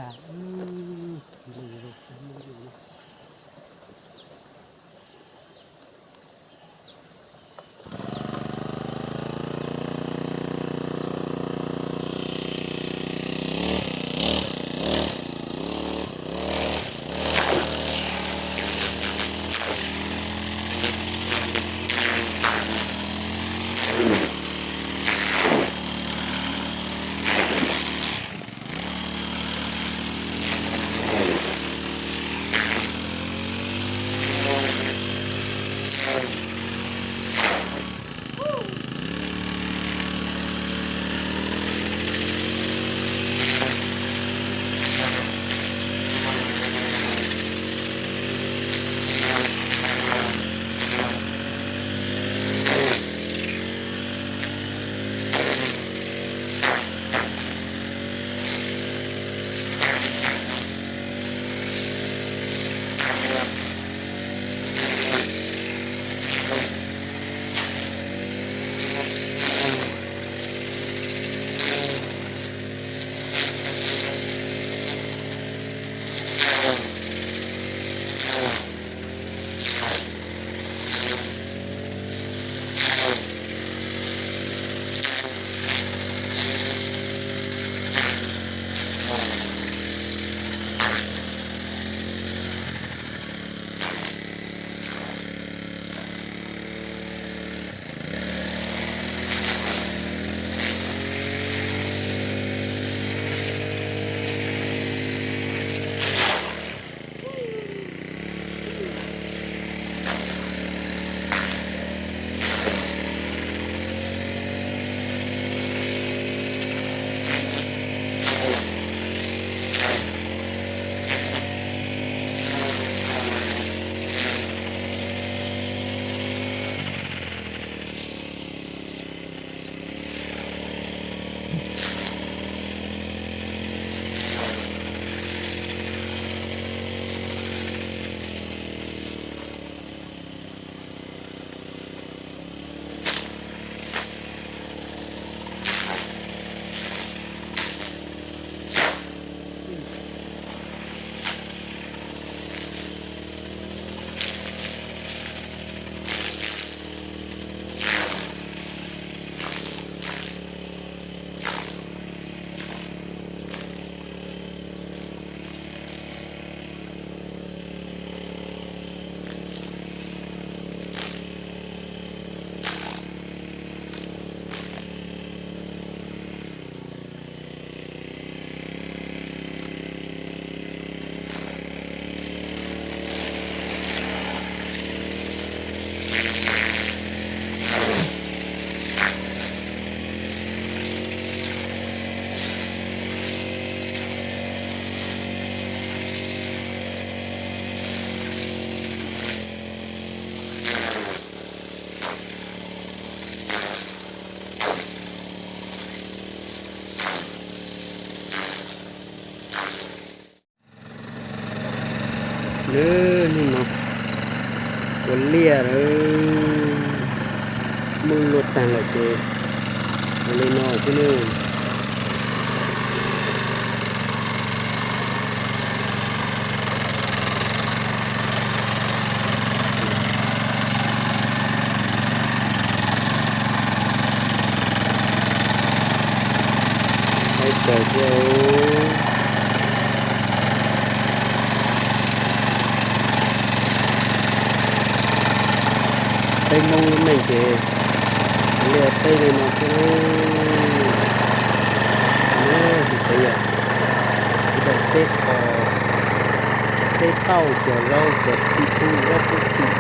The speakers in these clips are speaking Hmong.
Ntag. Lwm hnub no ua liaj lawm, muab luaj tag lawm ces ua li no xwb nawb. Qab kawg thiab. Peb Hmoob lub neej ces ua liaj teb li no xwb. Nyob hauv peb yog ib daim teb qos, teb tauj, cog zaub, cog txhim, zaub qub txhim.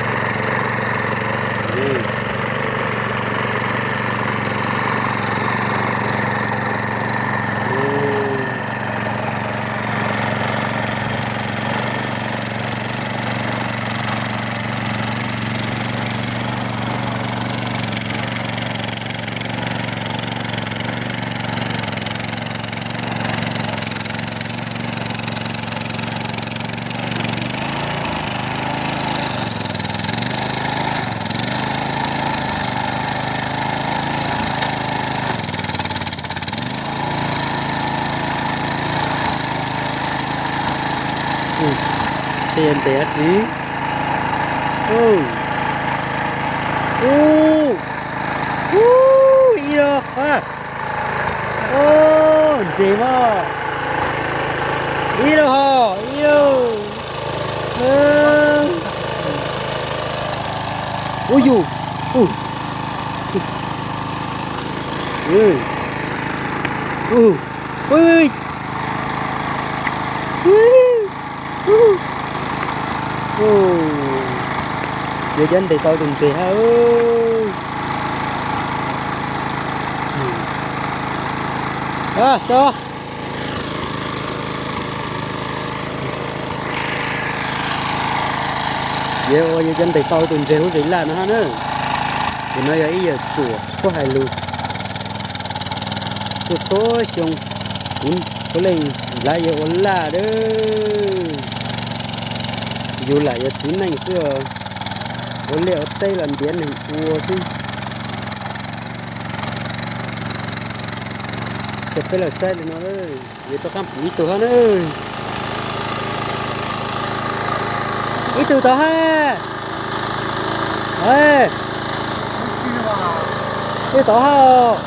Tej yog ntes dab tsi? Ub, ub, ub, ib lo qhov. Ub, ntses mas. Ib lo ho, ib lo. Ub yus. Ub. Ub. Ub. Ub. Yog cov ntes tau tus ntses hab. Yog ua yog cov ntes tau tus ntses hauv zes laj no hab na. Tus no yog ib yawm tsuam tsis paub hais lus. Tuaj txhua xyoo, kuv puav leej nrhiav yawg ua laj dab. Yus lam yog txiv neej xwb os, ua liaj ua teb los ntiav neeg ua xwb. Ces peb los saib li no, yog rov qab pum ib tug hab na. Ib tug tod hab. Ib tod hab.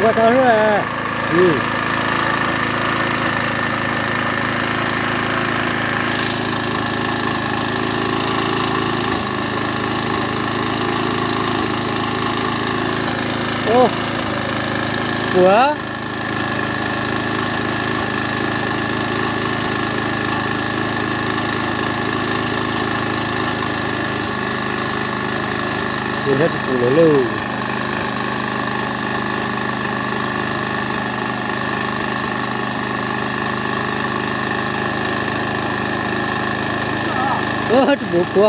Ua tau lawm. Ua, ua nrhiav tsis pum lawm lauj. Tsis pum kuv.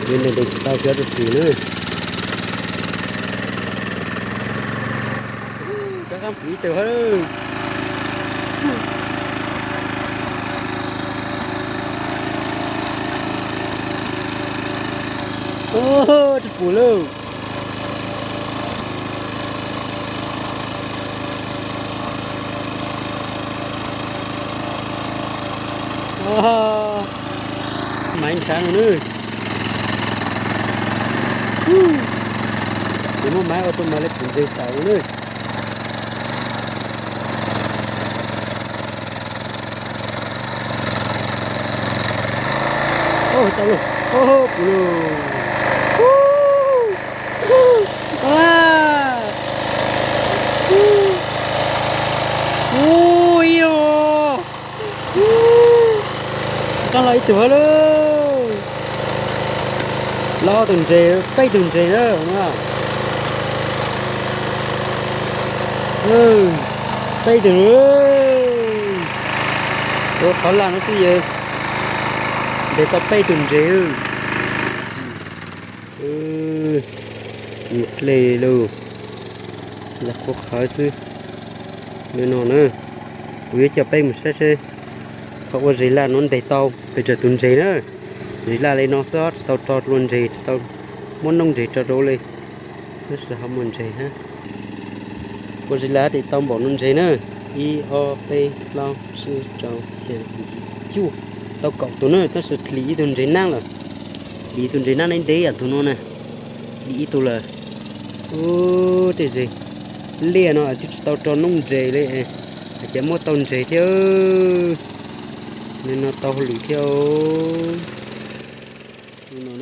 Yog ntes tsis tau cov tus twm na. Cov qab pum ib tug hab. Tsis pum lauj. Maiv ntshav no na. Ces muab maiv ua rau mas li pum ntses tawm no na. Tau lauj, pum lauj. Ub, ib os. Rov los ib tug hab lauj. Los ob tug ntses, peb tug ntses na. Peb tug. Ua qhov laj no xwb yog ntes tau peb tug ntses. Mus dlej lauj, yog qhuav qhawv xwb. Li no na, kuv yuav coj peb mus saib seb qhov ua zes laj no ntes tau pes tsawg tus ntses na. Zes laj li no xwb tsis tau tso dua ntses, tsis tau muab noob ntses tso rau li, tab sis ho muaj ntses hab. Ua zes laj ntes tau npaum no ntses na, ib ob peb plaub tsib rau xya yim cuaj, tau kaum tus na, tab sis hliv ib tug ntses nab lawm. Hliv ib tug ntses nab ntev ntev yam tus no na, hliv ib tug lawm. Ub, tej zes liaj no twb tsis tau rau noob ntses li, hais cas muab tau ntses thiab. Li no tau hauj lwm thiab. No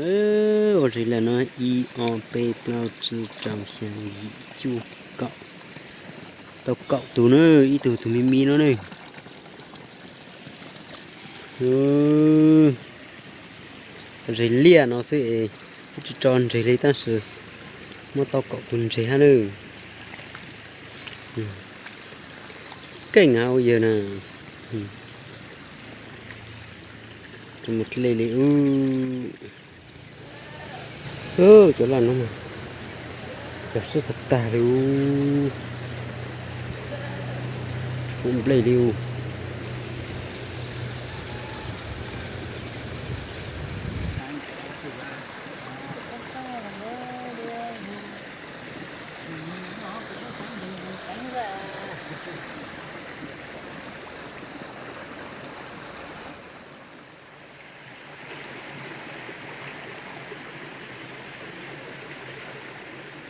ua zes laj no ib ob peb plaub tsib rau xya yim cuaj kaum, tau kaum tus na, ib tug tus me me no ne. Ub, ntseg liaj no xwb es, twb tsis tso ntseg li tab sis muab tau kaum tus ntseg hab nawb. Keej av ua yawg na. Mus dlej li ub. Cov laj no mas cov siab tag tag li ub. Tsis pub nplej li ub.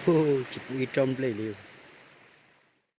Tsis pub ib rab nplej li.